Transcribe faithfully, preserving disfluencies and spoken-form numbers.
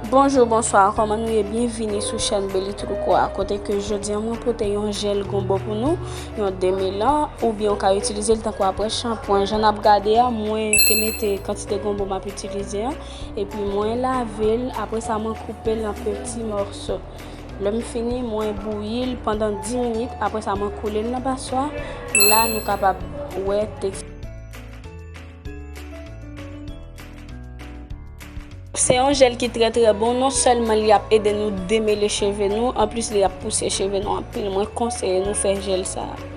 Bonjou, bonswa, kòman nou ye? Byenvini sou chèn Beli Truco a, kote ke jodi a mwen pote yon jèl gonbo pou nou, yon demelan, oubyen ou ka itilize l tankou apre shanpwen. Jan n ap gade a, mwen te mete kantite gonbo m ap itilize an, epi mwen lave l, apre sa mwen koupe l an peti mòso. Lè m fini, mwen bouyi l pandan dis minit, apre sa mwen koule l nan paswa. La, nou kapab wè teks. Se yon jèl ki trè, trè bon. Non sèlman li ap ede nou demele cheve nou, anplis li ap pouse cheve nou anpil. Mwen konseye nou fè jèl sa a.